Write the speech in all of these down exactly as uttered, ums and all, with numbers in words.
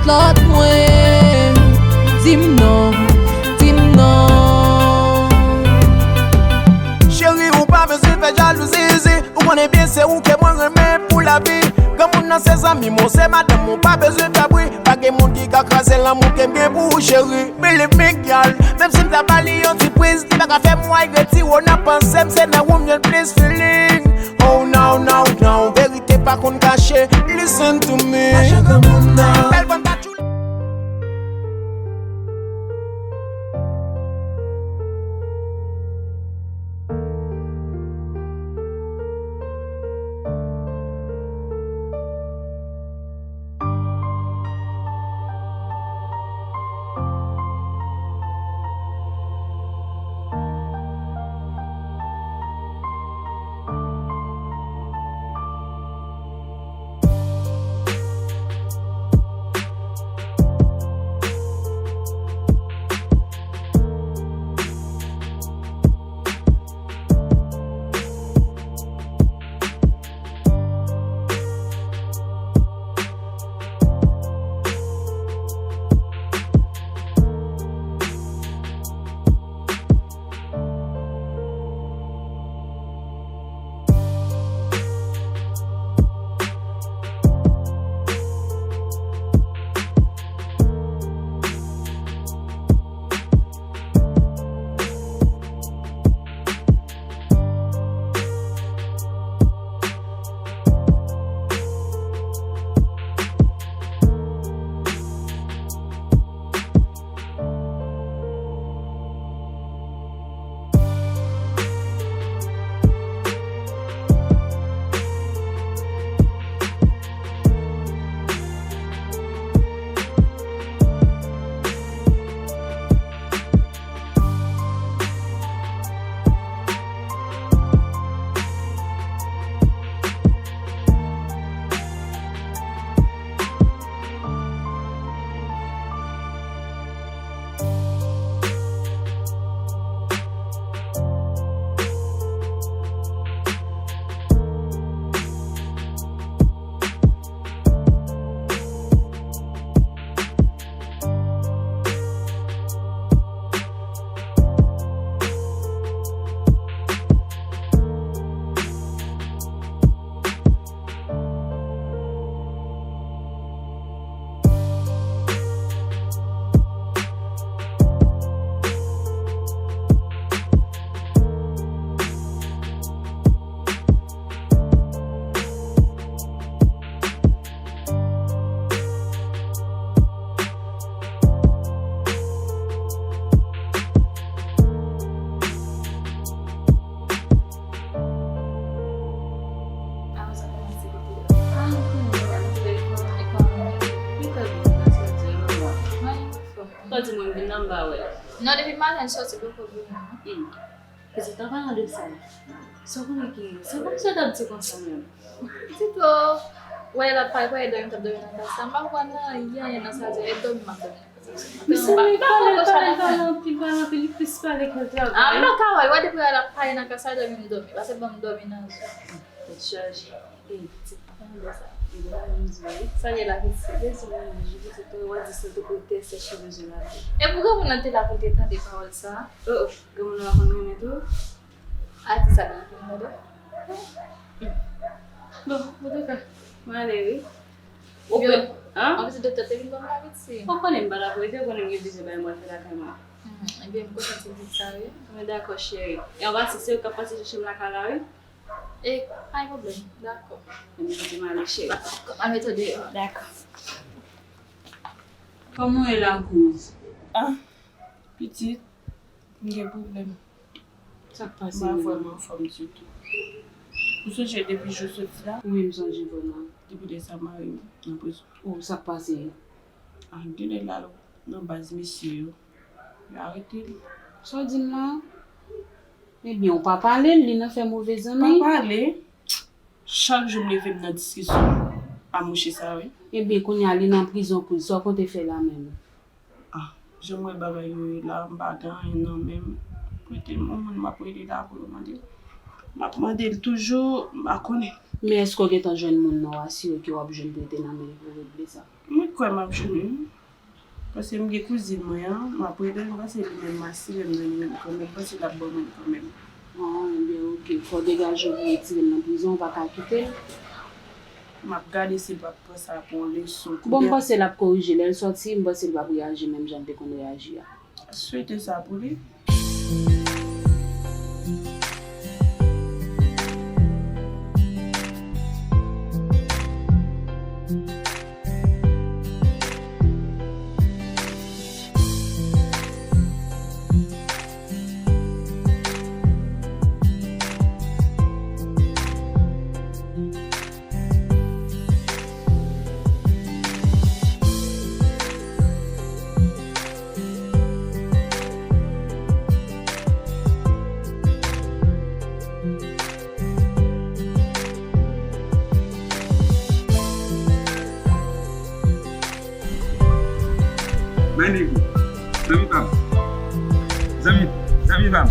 Lòt mwen, di m non, di m non. Cheri, ou pa bezwen fè jalouzi, ou konnen byen se ou ke mwen renmen pou lavi. Granmoun nan se zanmi m, ou se madanm m, ou pa bezwen fè bri. Pa gen moun ki ka kraze lanmou ke m gen pou ou, cheri. Believe me, gyal, menm si m ta ba li yon ti priz, li pa ka fè m wè, retire w nan panse m, se nan ou m jwenn plis feeling. Oh no, no, no, verite pa konn kache, listen to me. Lage granmoun nan. Bèl fanm ka tchoul. Sa di mwen vin nan m pa wè. Non, depi maten l soti poko vini non. Hmm. Pitit, an palan de sa, sa w konnen ki, sa w konnen sa w t ap di konsa menm? Pitit o, wè l ap pale, wè l dòmi, t ap dòmi nan kay sa. M pa konprann anyen nan sa l di, e dòmi m ap dòmi nan kay sa. Men sa, men pale, pale, pale anpil, pale anpil, li plis pale ke l travay. Ah, m pa ka wè, wè depi wè l ap pale nan kay sa, dòmi m dòmi. Pase ban m dòmi nan zòn. Tèt chaje. Ey, pitit, pa pale de sa. E lè la menm di wi. Sa gen la pitit? Bezwen mennaj wi pitit, w a di se te pou tè sèch li bezwen lave. E pou granmoun nan te la pou l te tande pawòl sa? Oh, oh, granmoun nan pa konn renmen tou? A di sa li vin tande. Bon, antouka, mwen ale wi. Ou pè, an? An pitit doktè te vin ban m la pitit. Ou konnen m pa la pou rete, ou konnen m gen plizyè bagay m pral fè lakay mwen. Hmm, ebyen, m kontan ti pitit sa wi. Mwen dakò, cheri. E an pase, se ou k ap pase chèche m lakay la wi. E, pa gen pwoblèm, dakò. Mwen mete m ale, cheri. Dakò, m al mete w deyò. Dakò. Kòman w ye la, Kouz? Ah, pitit, m gen pwoblèm. Sa k pase menm? M pa vrèman anfòm ditou. Ou sonje depi jou soti la? Wi, m sonje vrèman. Depi lè sa mari m nan prizon. Oh, sa k pase? Ah, genlè l al nan baz mesye yo. Yo arete l. Sa w di m la? Ebyen, ou pa pale l, li nan fè move zanmi. Pa pale. Chak jou m leve m nan diskisyon a mouche sa wi. Ebyen, kounye a li nan prizon, Kouz, sa w konte fè la menm? Ah, jan m wè bagay yo ye la, m pa gen anyen nan men m. Prete m yon moun m ap rele la pou yo mande. M ap mande l toujou, m pa konnen. Men èske w gentan jwenn moun nan, w asire ke w ap jwenn prete nan men l pou w regle sa? Mwen kwè m ap jwenn li. Paske m gen kouzin mwen an, m ap rele l, m panse li menm masi, menm nan li menm kanmenm, m panse l ap ban mwen l kanmenm. Ah, ebyen, oke. Fò w degaje w pou retire l nan prizon, ou pa ka kite l. M ap gade si l p ap pran sa pou yon leson. Bon, m panse l ap korije. Lè l sòti, m panse l p ap reyaji menm jan l te konn reyaji a. Swete sa pou li. My nigga, zanmi pa m. Zanmi, zanmi pa m.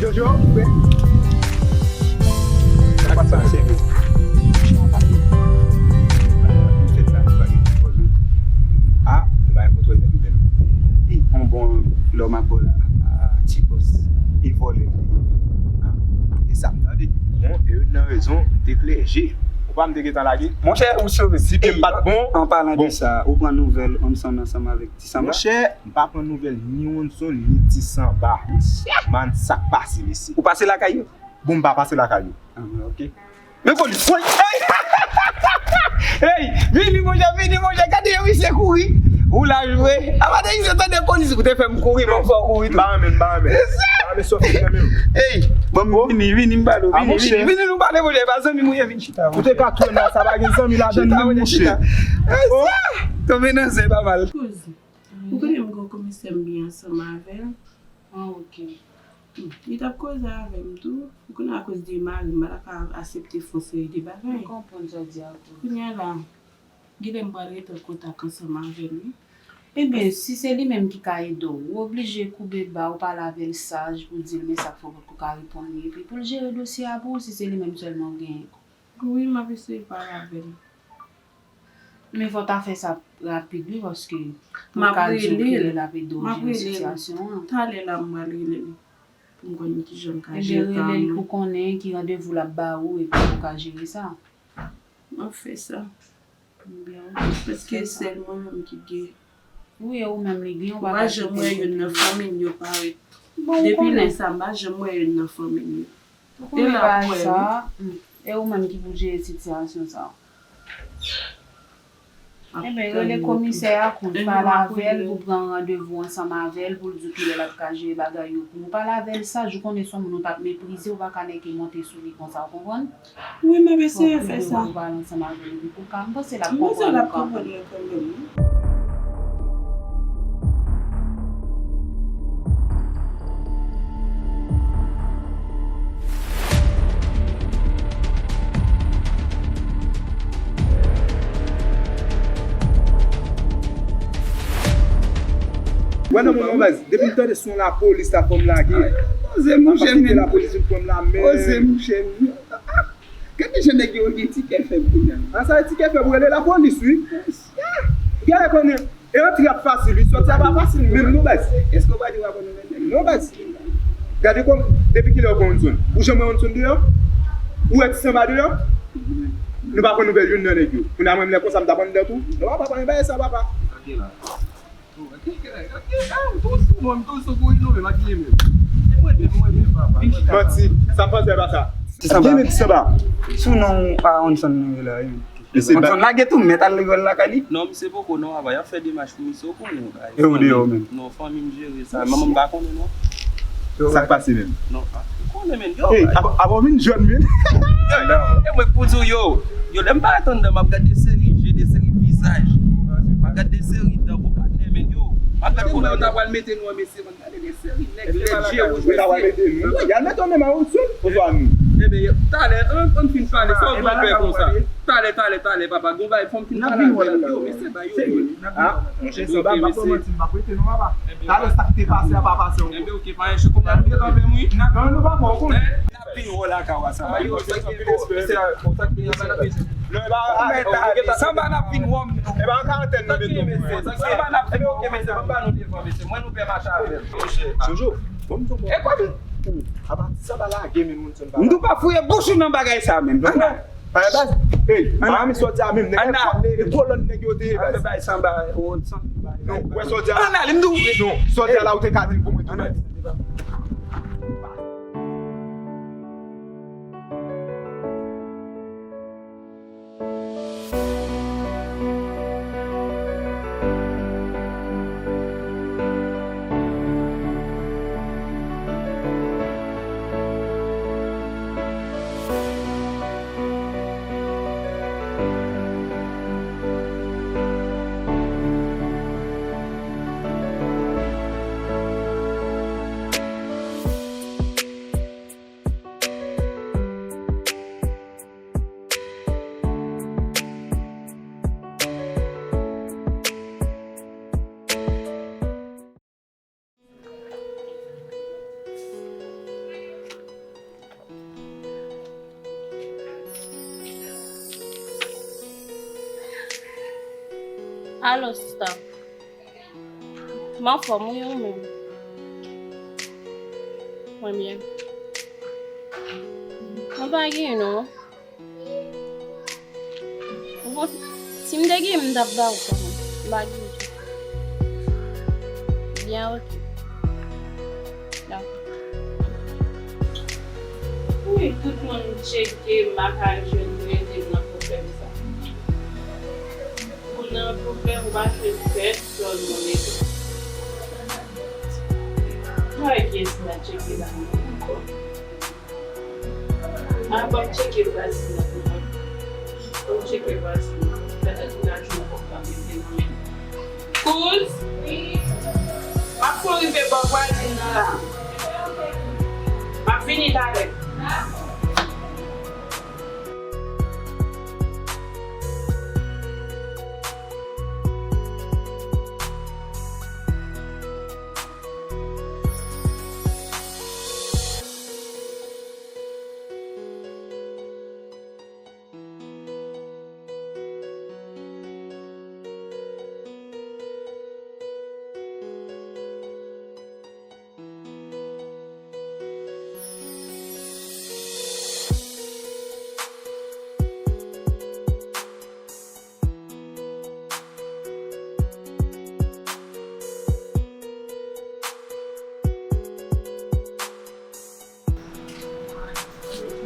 Jojo, sa pa sa, se vre. Fèt la, pa gen pwoblèm. Ah, bay foto de nouvèl. Pi bon bon lòm ak bò la. Ah, ti bòs. E vòlè l te ye menm. Ah, e sa m tande. Bon, e youn nan rezon, m te klè je. Ou pa m te gentan lage. Monchè, ou sove. Si pye m pa t bon. An palan de sa, ou pran nouvèl Onson ansanm avèk Ti Sanba? Monchè, m pa pran nouvèl ni Onson, ni Ti Sanba. Man, sa k pase, mesye? Ou pase lakay yo? Bon, m pa pase lakay yo. Ah, ok. Men polis, woy! Hey! Hey! Vini, monchè, vini, monchè! Gade yon misye kouri! Ou la jwe! Apa de misye tande polis, ou te fè m kouri, men fò w kouri tou. M pa renmen, m pa renmen. M pa renmen sa w fè m nan menm. Hey! Bon, vini, vini, m pale w. Vini, vini, vini, nou pale, monchè. Pa zanmi mwen, vin chita, monchè. Ou te ka touye nan sa, pa gen zanmi ladan l menm, monchè. Chita, monchè, chita. Tonbe nan zen pa mal. Kouz, ou konnen m gen yon komisè m byen ansanm avè l. Ah, ok. Li t ap koze avè m tou. Ou konnen akoz de mari m, m pa t ap ka aksepte fè yon seri de bagay. M konprann sa w di a tou. Kounye a la, genlè m pral rete an kontak ansanm avè l, wi. Ebyen, si se li menm ki ka ede w, ou oblije koube ba, ou pale avè l saj pou di l men sa k fè w potko ka reponn li, epi pou l jere dosye a pou ou, si se li menm sèlman w genyen. Wi, m ap eseye pale avè l. Men fò w ta fè sa rapid, wi, paske pou l ka di w kilè l ap ede w jere sitiyasyon an. Talè la, m pral rele l pou m konn kijan m ka jere kay mwen. Ebyen, rele l pou konnen ki randevou l ap ba ou epi pou w ka jere sa. M ap fè sa. Ebyen, ok. Paske sèl mwen menm ki gen. Wi, e ou menm li gen, ou pa ka kite l kote. Ou pa janm wè youn nan fanmi l yo parèt. Bon, ou konnen. Depi lè sa, m pa janm wè youn nan fanmi l yo. Ou konnen bagay sa, hmm, e ou menm ki pou jere sitiyasyon sa. Enben, rele komisè a, kounye a pale avè l, pou pran randevou ansanm avè l, pou l di w kilè l ap ka jere bagay yo pou ou. Pale avè l saj, ou konnen se yon moun ou t ap meprize, ou pa ka nèke monte sou li konsa, ou konprann? Wi, m ap eseye fè sa. Fò w koube ba, ou pale ansanm avè l epi pou l ka, m panse l ap konprann ou kanmenm. M panse l ap konprann mwen kanmenm, wi. Wè nan moman baz, depi m tande son lapolis la fò m lage. Poze mouche men. Lapolis vin pran m la men. Poze mouche men. Gade jan nèg yo gen ti kè fèb kounye a. An sa ti kè fèb ou rele lapolis wi. Gade konnen e antre ap fasil wi, sòti a pa fasil menm non baz. Èske w pa di w pa konn nèg? Non baz. Gade kòm depi kilè w konn Onson? Ou janm wè Onson deyò? Ou wè Ti Sanba deyò? Nou pa pran nouvèl youn nan nèg yo. Kounye a mwen menm lè konsa m t ap anndan tou. Non papa pa gen bagay sa papa. Gade la. Manti, sa m panse pa sa. Ti Sanba. Ti Sanba. Sou non a Onson nou ye la wi. Onson lage tou mèt al lekòl lakay li. Non, misye poko non, apa y ap fè demach pou misye, ou konnen bagay. E ou deyò menm? Non, fanmi m jere sa, manman m pa konnen non. Sa k pase menm? Non, a, ou konnen menm, yo. Ey, apa w vin jèn menm? Yo, e mwen k pou di w yo. Yo, lè m parèt anndan, m ap gade de seri je, de seri vizaj. M ap gade de seri dan pou patnè menm, yo. M ap gade kote yo ta pral mete nou an, mesye. Gade de seri nèg lèd je wouj mesye. Y al mete nou. Y al mete w menm a Wilson oswa nou? Ebyen, talè, ann, ann fin pale, sa w vle fè konsa? Talè, talè, talè, papa, gon bagay fò m fin pale avè l. Yo, mesye, ba yo. Ah, monchè, Sanba, m p ap ba w manti, m p ap rete non, papa. Talè, sa k te pase a pa pase ankò. Ebyen, ok, pa enche, kòman nou gentan fè m, wi? Non, nou pa fè, ou konnen. Fin wò lakay ou a, Sanba. Yo, sa ki gen pou, mesye, sa ki gen pou, sa ki gen pou, Sanba n ap fin wò m tou. E pa an karantèn nou mete w. Sanba n ap fin wò m. Mwen nou pè mache avè m. Jojo, bon, m tou bon. E kwa m? Apa Sanba lage men moun Sanba. M tou pa fouye bouch ou nan bagay sa menm. Ann. Hey, Miami sòti a menm, nèg e kolòn nèg yo te ye, baz. Bay Sanba, ou Sanba. Wè sòti a la. Ann ale, m tou. Non, sòti a la ou te ka di l pou mwen tou, baz. Alo, sista. M anfòm, wi, ou menm? Mwen byen. Mwen pa gen, non. Ou konn, si m te gen, m t ap ba ou kanmenm. M pa gen tou. Byen, oke. Dakò. Wi, tout moun tcheke m, m pa ka jwenn nou, ede m nan pwoblèm sa. Ou nan pwoblèm, ou pa jwenn pèsonn moun ede. Mwen wè kiyès m ap tcheke la ankò. A, ban m tcheke vwazen nan pou mwen. Ban m tcheke vwazen nan. Pètèt m ka jwenn kòb pa mete nan men. Kouz, m ap kouri rive bò vwazen nan la. M ap vini talè.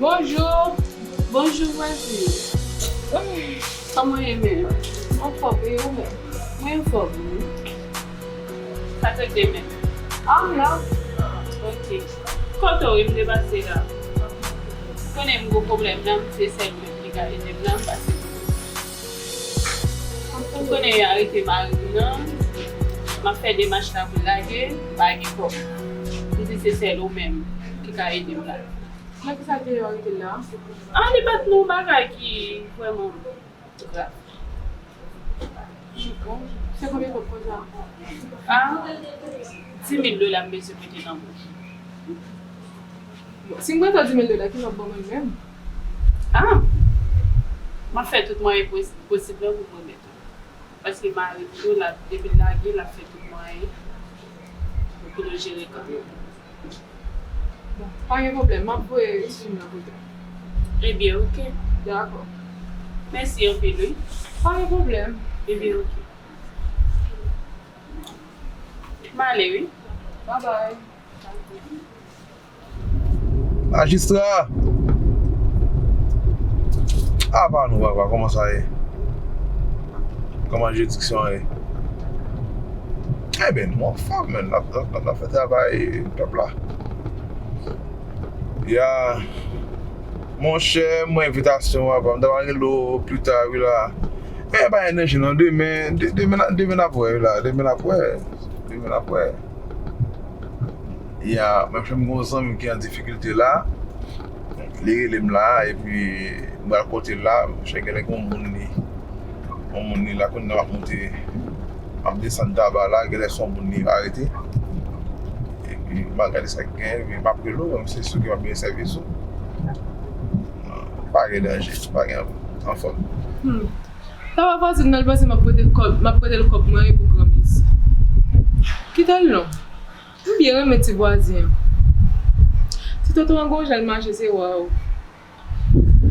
Bonjou. Bonjou, vwazin. Kòman w ye menm? Anfòm, e ou menm? Mwen anfòm, wi. Sa k rete menm? A, m la. Ok. Kote w ye? M te pase la. Ou konnen m gwo pwoblèm nan, se sèl ou menm ki ka ede m nan, m pase pou ou. Ou konnen yo arete mari m nan, m ap fè demach la pou l lage, m pa gen kòb. M di se sèl ou menm ki ka ede m la. Nan kisa l te yo arete l la? A, li bat nou bagay ki vrèman grav. Bon, se konbyen kòb konsa? A, dis mil dola m bezwen mete nan bouch. Bon, si m prete w dis mil dola, ki sa w ap ban mwen menm? A, m ap fè tout mwayen posi-, posib lan pou m remèt ou. Paske mari m tou, l ap, depi l lage, l ap fè tout mwayen pou nou jere kòb yo. Bon, pa gen pwoblèm, m ap voye sim nan kote w. Ebyen, oke. Dakò. Mèsi anpil, wi. Pa gen pwoblèm. Ebyen, oke. M ale, wi. Babay. Majistra! Apa nou, papa, kòman sa ye? Kòman jiridiksyon an ye? Enben, nou anfòm, menn. N ap, n ap, n ap fè travay pèp la. Ya, monchè, mwen envitasyon an, papa. M ta va rele w pita, wi, la. E pa gen danje, non. Demen, de-, demen, n a-, demen n ap wè, wi, la. Demen n ap wè. Demen n ap wè. Ya, mwen menm gon zanmi ki an difikilte la. Li rele m la, epi m pral kote l la. Monchè, genlè gon moun li, gon moun li la, kounye a m ap monte, m ap desann Taba la, genlè se yon moun li arete. Epi m ap gade sa k gen, epi m ap rele w, menm se sou ki m ap gen sèvis ou. Pa gen danje, pa gen anfòm. Hmm. Sa pa fasil non, l panse m ap prete l kòb, m ap prete l kòb mwen wi pou granmesi. Kite l non. M byen renmen ti vwazen an. Ti tonton an gon jan l mache, se waw.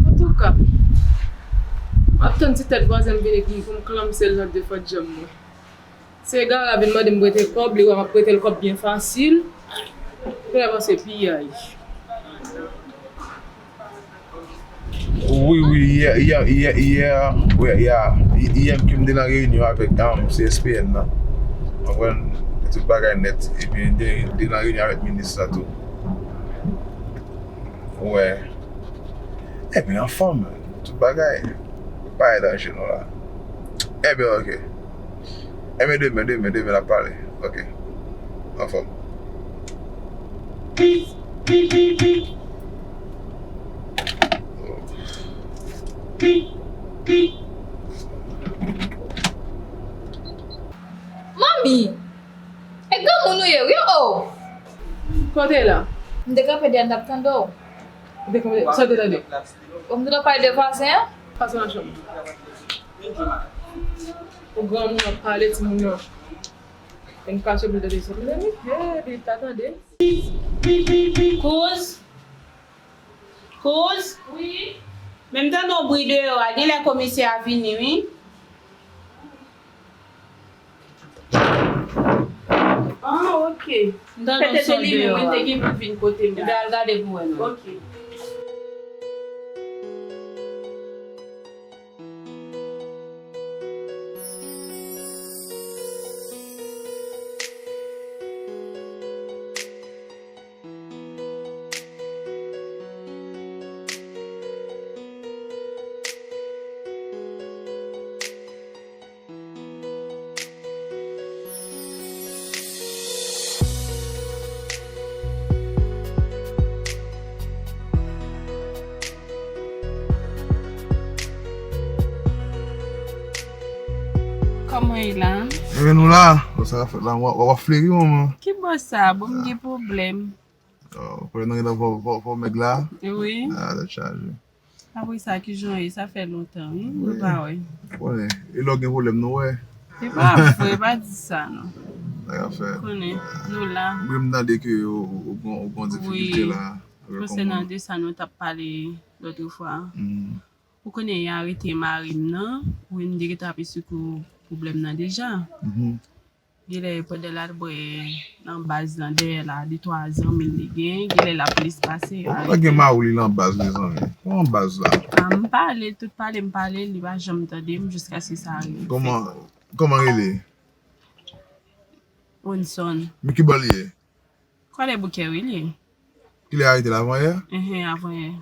Antouka, m ap tann ti tèt vwazen m vini pou m klanmse l nan de fwa djanm mwen. Se Gara vin mande m prete kòb, li wè m ap prete l kòb byen fasil. Epi l avanse piyay. Wi, wi, yè, yè, yè, yè, wi, yè, yè m ke m te nan reyinyon avèk, um, C S P N nan. Konprann? Tout bagay nèt. Epi m te, te nan reyinyon avèk minis la tou. Wè. Epi anfòm, tout bagay. Pa gen danje non la. Ebyen, oke. Ebyen, demen, demen, demen, n ap pale. Oke. Anfòm. Manmi! E granmoun ou ye, wi, o! Kote la? M te kanpe dèyè l, m t ap tande w. Ou te kanpe, sa w te tande? Ou m te pale de vwazen an? Pase nan chanm. Ou granmoun ap pale, timoun nan vin kache pou l tande sa. Mezanmi, hey, li ta tande. Kouz? Kouz? Wi. Men m tande yon bri deyò a, genlè komisè a vini, wi. Ah, ok. M tande yon son deyò a. Petèt se li menm, li te gen pou vin kote m la. Ebyen, al gade pou wè non. Ok. Kòman e la? Ebyen, nou la. Bon, sa ka fèt la. W ap, w ap fleri, manman. Ki bò sa? Bon, m gen pwoblèm. Oh, konnen nou gentan fò, fò, fò mèg la? Wi. Ah, tèt chaje. Apre sa, kijan w ye? Sa fè lontan, wi, nou pa wè. Konnen. E lè w gen pwoblèm, nou wè. Se pa vre, pa di sa, non. Sa ka fèt. Konnen, nou la. Wi, m tande ke ou, ou, ou gon, ou gon difikilte la. Wi. Konsènan de sa nou t ap pale lòt fwa. Ou konnen, y arete mari m nan. Wi, m te gentan ap esplike w pwoblèm nan deja. Genlè pandan l al bwè nan baz lan dèyè la, de twa zanmi l li gen, genlè l ap plis pase. Kòman gen mari w li nan baz, mezanmi? Kòman baz la? A, m pale, tout pale m pale, li pa janm tande m jiskaske sa rive. Kòman, kòman rele? Onson. Men ki bò l ye? Kwadèboukè wi li ye. Kilè arete l, avanyè? Enhen, avanyè.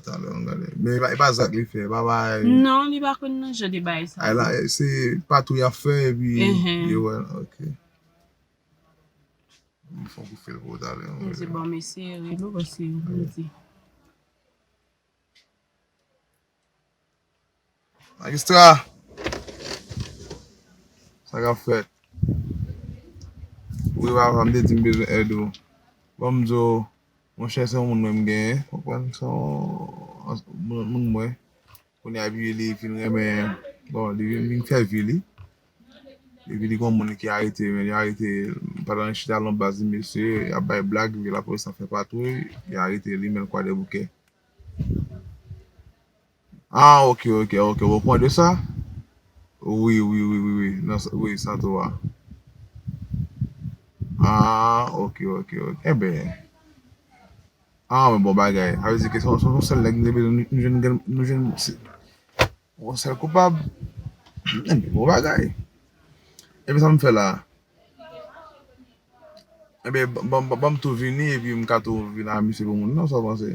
Talè, ann gade. Men e pa, e pa zak li fè, e pa bagay. Non, li pa konn nan jan de bagay sa. Ay la, se patwouy y ap fè, epi yo wè, ok. M fè yon kout fil pou ou talè. M di, bon, mesye, rele w, paske m di. Majistra! Sa k ap fèt? Wi, papa, m te di m bezwen èd ou. Bon, m di w, monchè, se yon moun mwen m genyen, konprann? Se yon moun, moun mwen. Kounye a, epi li vin renmen, bon, li vin, vin fè vi li. Epi li gon moun ki arete, men li arete, pandan li chita nan baz li, mesye, y ap bay blag, epi lapolis ap fè patwouy, yo arete li, men l Kwadèboukè. Ah, ok, ok, ok. Ou okouran de sa? Wi, wi, wi, wi, wi. Nan sa, wi, sa tou a. Ah, ok, ok, ok. Enben. Ah, men bon bagay. Sa vle di ke se yon, se yon sèl nèg nou te bezwen, nou, nou jwenn, nou jwenn, se, yon sèl koupab. Enben, bon bagay. Enben, sa m fè la? Enben, ban, ban, ban m tou vini, epi m ka tou vin a misye pou moun nan, sa w panse?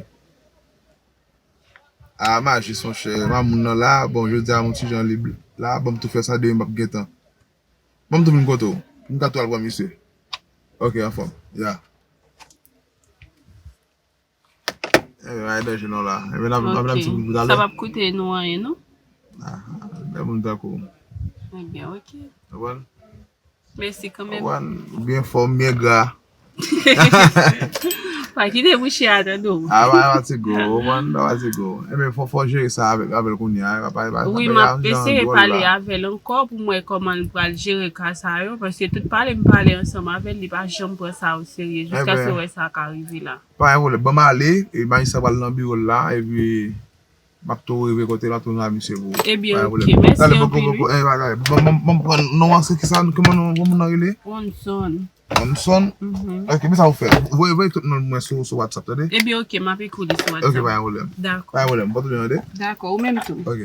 A, majis, monchè, mamoun nan la, bon, jodi a, yon ti jan lib la, ban m tou fè sa, demen m ap gen tan. Ban m tou vin kote w, pou m ka tou al pran misye. Ok, anfòm, ya. Ebyen, ay danje non la. Ebyen, n ap, n ap, n ap di pou talè. Sa p ap koute nou anyen, non? Ah, bèl moun tankou w. Ebyen, ok. Konprann? Mèsi kanmenm. Konprann? Ou byen fòm, byen gra. Pa kite bouche a tande w. Ah, pa fatige w, ou konprann, pa fatige w. Ebyen, fò, fò jere sa avèk, avè l kounye a, pa, pa, pa, Wi, m ap eseye pale avè l ankò pou m wè kòman l pral jere ka sa yo, paske tout pale m pale ansanm avè l, li pa janm pran sa o serye, jiskaske wè sa ka rive la. Pa gen pwoblèm, ban m ale, e majistra pral nan biwo l la, epi m ap tou rive kote l, m ap tou nan misye pou. Ebyen, ok, mèsi anpil. Ban m pran non an, se ki sa, kòman non moun nan rele? Onson. Onson? Ok, men sa ou fè. Voye, voye tout non mwen sou, sou WhatsApp, tande? Ebyen, ok, m ap ekri li sou WhatsApp. Ok, pa gen pwoblèm. Dakò. Pa gen pwoblèm, pòte byen, tande? Dakò, ou menm tou. Ok.